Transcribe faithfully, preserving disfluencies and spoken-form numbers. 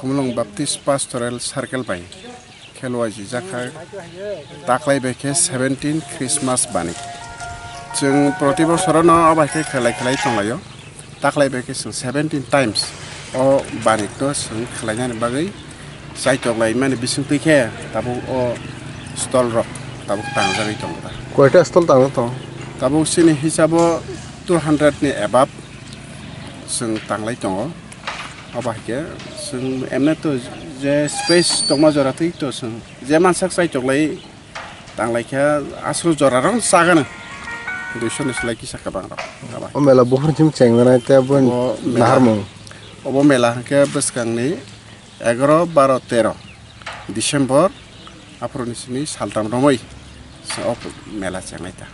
Mulong Baptist Pastoral Circle bai khelwai jijak kha taklai bai khe seventeen Christmas bani. Chwng proti bosorono obai khe khelai khelai tonglaio. Taklai bai khe chwng seventeen times o bani no chwng khlainani bagwi chaitok lai mani bisingtwi khe tabuk o stall rok tabuk tangjagwi tongo da. Koita stall tangwi tongo? Tabuk chini hisabo two hundred ni above chwng tanglai tongo. Obo hai khe chwng emne to je space tongma jora twi to chwng je mansak chaitok lai tanglai khe aswk jora rok chagano duiso ni slai kisa kwbang rok. Obo hai. O mela buphuru chim chengjanai tei bo O mela. Naharmung. Obo mela hwnkhe bwskangni egaroh, baroh, teroh December aphuru ni simi saltam romwi o mela chengnai ta.